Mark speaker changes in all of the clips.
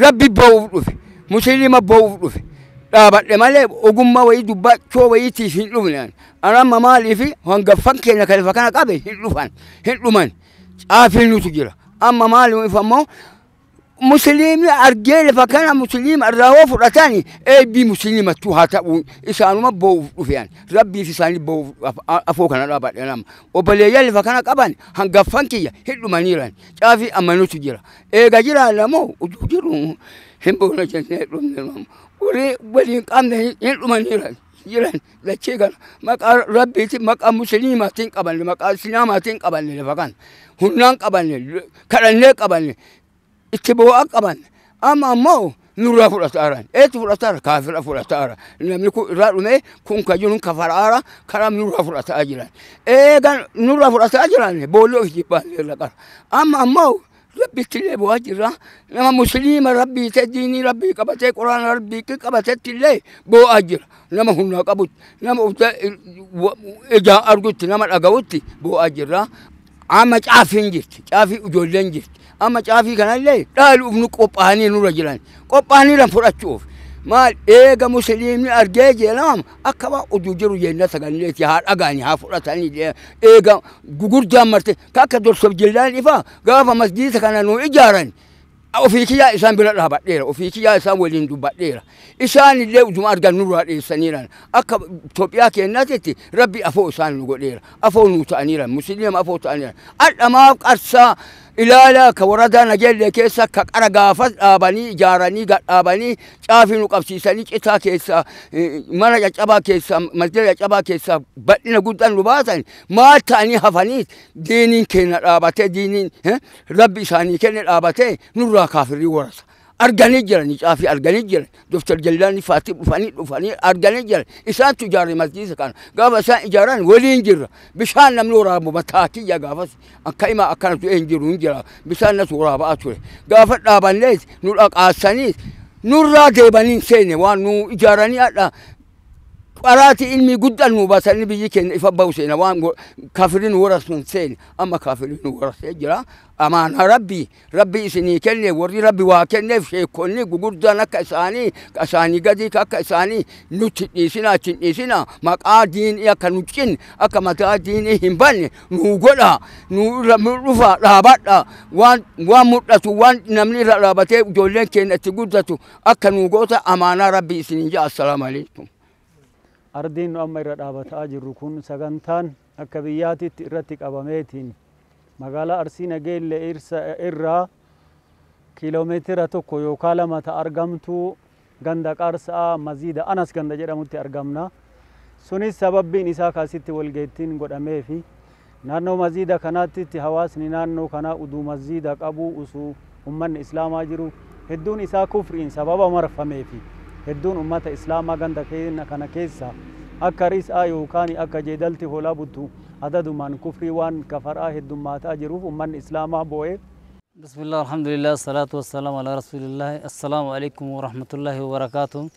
Speaker 1: Rabbi ba'uuf dhufe, musliima ba'uuf dhufe. Dhaabadhe malee ogummaa wayii dubbachuu wayiitiif hin dhufne. Ani amma maaliif hangaffan keenya kan lafa kana qabe hin dhufan, hin dhuman. Caafiin nutu jira. Amma maaliif ammoo musliimni argee lafa kana musliima irraa hoo fudhatani eebbii musliimattuu haa ta'u isaanuma ba'uuf dhufean rabbiif isaanii ba'uuf afoo kana dhaabadhe nama obboleeyyan lafa kana qaban hangaffan kiyya hin dhumaniiran caafii ammanutu jira eega jiraan lamoo utuu jiru hin boona jennee dhumne warri waliin qabne hin dhumaniiran jiran dachee kana maqaa rabbiitiin maqaa musliimaatiin qabanne maqaa islaamaatiin qabanne lafa kana humnaan qabanne kadhannee qabanne itti boo'aa qaban amma ammoo nurraa fudhataaran eetti fudhataara kaafira fudhataara namni kun irraa dhume kun ka jiru kafaraara karaa nurraa fudhataa jiran eega nurraa fudhataa jiran boolloo of jibbaanne irra qara amma ammoo rabbitti illee bu'aa jirra nama musliima rabbii ta'e diinii rabbii qabatee quraana rabbii qabatetti illee boo'aa jira nama humna qabutti nama ijaan argutti nama dhaga'utti boo'aa jirra amma caafiin jirti caafii ijoolleen jirti amma caafii kanallee dhaaluuf nu qophaa'anii nurra jiran qophaa'anii fudhachuuf maal eega musliimni argee jedhama akka waan oduu jiru jenna sagalleeti haa dhagaani haa fudhatanii eega gugurdaan marte ka akka dorsof jillaan ifa gaafa masjiida kana nu ijaaran ofii kiyyaa isaan bira dhaabadheera ofii kiyyaa isaan waliin dubbadheera isaan illee utuma argan nurraa dheessaniiran akka Itoophiyaa keenyaatitti rabbi afoo isaan nu godheera afoo nu ta'aniiran musliima afoo ta'aniiran adhamaaf qarsaa ilaalaa ka waradaa nageellee keessa ka qara gaafas dhaabanii ijaaranii gadhaabanii caafii nu qabsiisanii citaa keessa mana caccabaa keessa masjida caccabaa keessa bal'ina guddaan nu baasan maal ta'anii hafanii diiniin keenya dhaabatee diiniin rabbi isaanii kenne dhaabatee nurraa kaafirrii warasa. Arganii jiran caafii arganii jiran Dr. Jallaani Faati dhufanii dhufanii arganii jiran isaantu ijaare masjiida kana gaafa isaan ijaaran waliin jirra bishaan namni waraabu mataa kiyya gaafas akka ima akkana du'e hin jiru hin jira bishaan nas waraabaa ture gaafa dhaabannees nu dhaqaasanii nurraa deebanii hin seene waan nu ijaaranii hadha qaraati ilmi guddaan nu baasanii biyyi keenya ifa bahu seena waan kaafiriin warasu hin seene amma kaafiriin warasee jira amaana rabbi rabbi isinii kenne warri rabbi waa kenneef sheekonni gugurdaan akka isaanii isaanii gadii akka isaanii nutti dhiisina achi hin dhiisina maqaa diinii akka nu cinne akka mataa diinii hin banne nu godha nu irra nu dhufa dhaabadha waan waan mul'atu waan namni irra dhaabatee ijoolleen keenya itti guddatu akka nu goota amaanaa rabbi isinii jaa assalaamu alaikum.
Speaker 2: Ardiin nu amma irra dhaabataa jirru kun sagantaan akka biyyaatitti irratti qabameetiin magaalaa Arsii Nageellee irraa kiiloomeetira 1 yookaan 2 ta argamtu ganda Qarsaa Maziida Anas ganda jedhamutti argamna. Sunis sababbiin isaa kaasitti walgeettiin godhameefi naannoo maziida kanaatti hawaasni naannoo kanaa uduu maziida qabu usuu ummanni islaamaa jiru hedduun isaa kufriin sababa marfameefi hedduun ummata islaamaa ganda keenya kana keessa akka ris'aa yookaan akka jeedalti hoolaa buttu adadumaan kufrii waan kafaraa heddummaataa jiruuf ummanni islaamaa boo'e.
Speaker 3: Bismillah, alhamdulillah, salatu wassalamu ala rasulillah. Assalamu alaikum wa rahmatullahi wa barakatuh.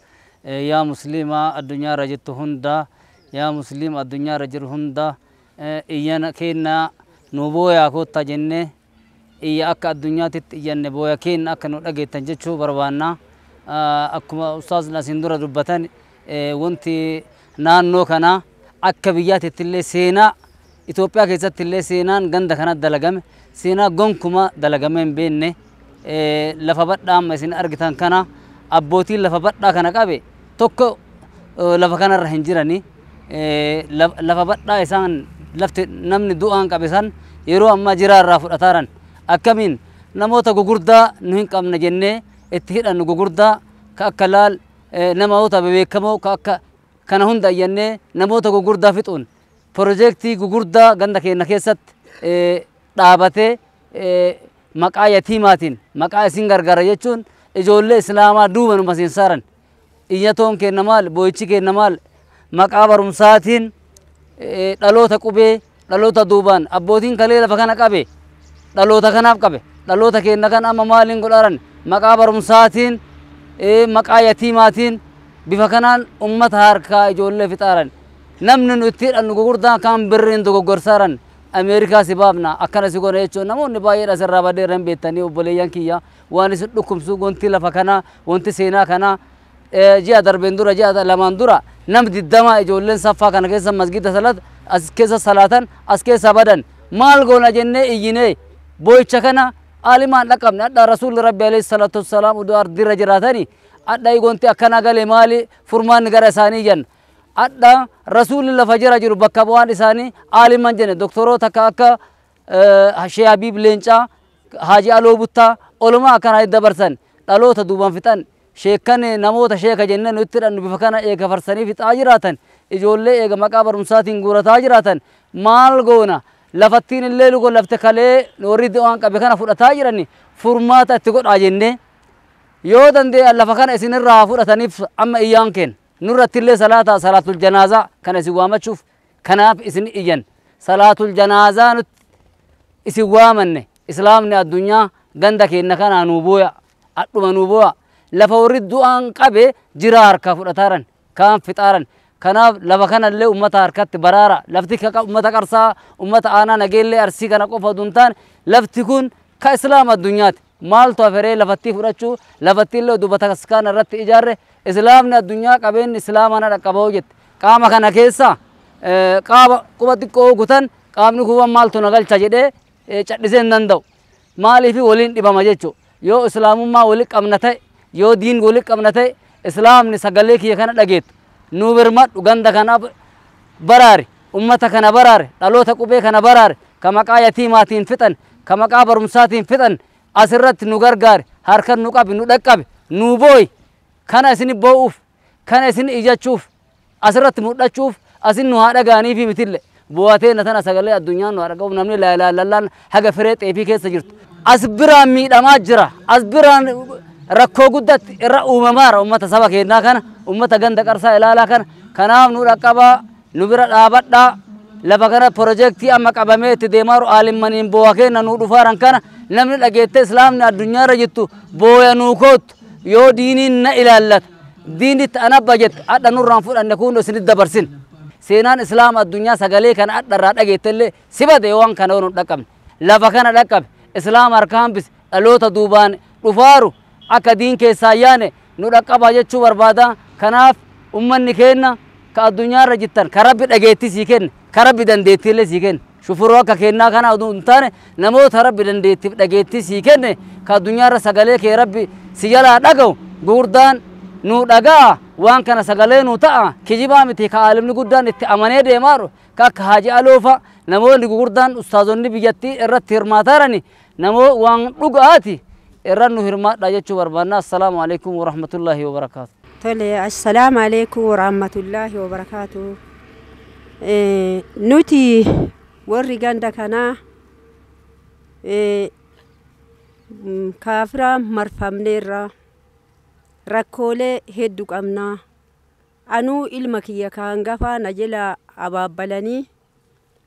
Speaker 3: Yaa muslima addunyaa irra jirtu hunda, yaa muslima addunyaa irra jiru hunda, iyyana keenya nu booyaa koottaa jennee iyya akka addunyaatitti iyyanne booya keenya akka nu dhageettan jechuu barbaanna. Akkuma ustaazni asiin dura dubbatan wanti naannoo kana akka biyyaatitti illee seenaa Itoophiyaa keessatti illee seenaan ganda kanatti dalagame seenaa gonkuma dalagamee hin beekne lafa badhaa amma isin argitan kana abbootiin lafa badhaa kana qabe tokko lafa kanarra hin jirani lafa badhaa isaan lafti namni du'aan qabe san yeroo ammaa jiraarraa fudhataaran akkamiin namoota gugurdaa nu hin qabne jennee itti hidhannu gugurdaa ka akka laal namoota bebeekamoo ka akka kana hunda iyyannee namoota gugurdaa fixuun piroojeektii gugurdaa ganda keenya keessatti dhaabatee maqaa yatiimaatiin maqaa isin gargaara jechuun ijoollee islaamaa duuba nu masiinsaaran iyyatoon keenya maal boo'ichi keenya maal maqaa barumsaatiin dhaloota qubee dhaloota duubaan abbootiin kalee lafa kana qabe dhaloota kanaaf qabe dhaloota keenya kan amma maaliin godharan maqaa barumsaatiin maqaa yatiimaatiin bifa kanaan ummata harkaa ijoollee fixaaran namni nu itti hidhannu gugurdaan kan birriin dogoggorsaaran Ameerikaa si baafna akkana si goona jechuun namoonni baay'een asirraa badee irra hin beektanii obboleeyyan kiyya waan isin dhukkubsu gonti lafa kanaa wanti seenaa kanaa ji'a darbeen dura ji'a lamaan dura nam 20 ijoolleen saffaa kana keessa masgida salat as keessa salaatan as keessa badan maal goona jennee iyyinee boo'icha kana aalimaan dhaqqabne adda rasuulli rabbi alayhi salaatu wassalaam uduu ardirra jiraatanii adda gonti akkana galee maali furmaanni gara isaanii jenna adda rasuulli lafa jira jiru bakka bu'aan isaanii aaliman jenne doktoroota akka Shee Habiib Leencaa Haaji Aloo Buttaa olumaa akkana dabarsan dhaloota duuban fixan sheekkan namoota sheeka jennee nutti hidhannu bifa kana eega farsanii fixaa jiraatan ijoollee eega maqaa barumsaatiin guurataa jiraatan maal goona lafattiin illee lugo lafte kalee warri waan qabe kana fudhataa jirani furmaata itti godhaa jennee yoo danda'an lafa kana isinirraa fudhataniif amma iyyaan kenna nurratti illee salaata salaatul janaazaa kana isin waamachuuf kanaaf isin iyyan salaatul janaazaa nutti isin waamanne islaamni addunyaa ganda keenna kanaa nuu booya adhuma nuu booya lafa warri du'aan qabe jira harkaa fudhataaran kaan fixaaran kanaaf lafa kanallee ummata harkatti baraara lafti ummata qarsaa ummata aanaa nageellee arsii kana qofa osoo hin taane lafti kun ka islaama addunyaati maaltu haferee lafattii fudhachuu lafattii illee duuba taskaana irratti ijaarre islaamni addunyaa qabeenyi islaama na dhaqqaba jette qaama kana keessa qaama quba xiqqoo gutan qaamni kuban maaltu na galcha jedhee cadhisee hin danda'u maaliif waliin dhibama jechuu yoo islaamummaa waliin qabna ta'e yoo diin waliin qabna ta'e islaamni sagalee kiyya kana dhageettu nuu birmadhu ganda kanaaf baraare ummata kana baraare dhaloota qubee kana baraare ka maqaa yatiimaatiin fixan ka maqaa barumsaatiin fixan asirratti nu gargaare harkan nu qabi nu dhaqqabe nu booyi kana isin boo'uuf kana isin ijachuuf asirratti mul'achuuf asin nu haa dhaga'aniifi mitille bu'atee na tana sagalee addunyaan nu haa dhaga'uuf namni laa ilaaha illallaan haga firee xeefii keessa jirtu as biraan miidhamaa jira as biraan rakkoo guddatti irra uumamaara ummata saba keenyaa kana ummata ganda qarsaa ilaalaa kana kanaaf nu dhaqqabaa nu bira dhaabadhaa lafa kana pirojektii amma qabamee itti deemaaru aalimmaniin boo'a kenna nu dhufaaran kana namni dhageette islaamni addunyaarra jirtu booya nuu koottu yoo diiniin na ilaallata diinitti anabba jette adha nurraan fudhanne kun isinitti dabarsin seenaan islaama addunyaa sagalee kana adha irraa dhageettellee si bade yoo waan kana yoo nu dhaqqabne lafa kana dhaqqabe islaama harka hambise dhaloota duubaan dhufaaru akka diin keessaa yaane nu dhaqqabaa jechuu barbaada kanaaf ummanni keenna ka addunyaarra jirtan ka rabbi dhageettii sii kenne ka rabbi dandeettiillee sii kenne shufuroo akka kennaa kana oduu hin taane namoota rabbi dandeettiif dhageettii sii kenne ka addunyaarra sagalee kee rabbi si jalaa dhaga'u gurguddaan nu dhaga'a waan kana sagalee nu ta'a kijibaa miti ka aalimni guddaan itti amanee deemaaru ka akka Haaji Aloofa namoonni gurguddaan ustaazonni biyyattii irratti hirmaataarani namoo waan dhuga'aati irra nu hirmaadha jechuu barbaanna. Assalaamu alaikum warahmatullaahi wabarakaatu.
Speaker 4: Tole, assalaamu alaikum warahmatullaahi wabarakaatu. Nuti warri ganda kanaa kaafira marfamneerra rakkoolee hedduu qabna. Anuu ilma kiyya ka hangafaa na jala abaabbalanii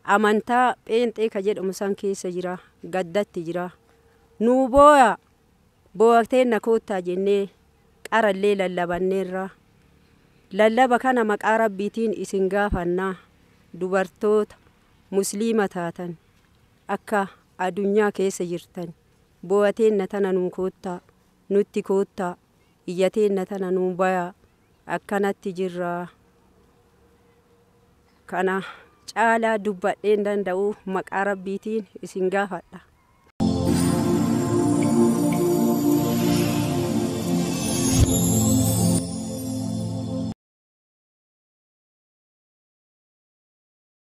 Speaker 4: amantaa pheenxee ka jedhamu san keessa jira gaddatti jira. Nuu booya boo'atee na koottaa jennee qarallee lallabanneerra. Lallaba kana maqaa rabbiitiin isin gaafannaa dubartoota musliima taatan akka addunyaa keessa jirtan boo'atee na tana nuu koottaa nutti koottaa iyyatee na tana nuu bayaa akkanatti jirra. Kana caalaa dubbadheen danda'u maqaa rabbiitiin isin gaafadha.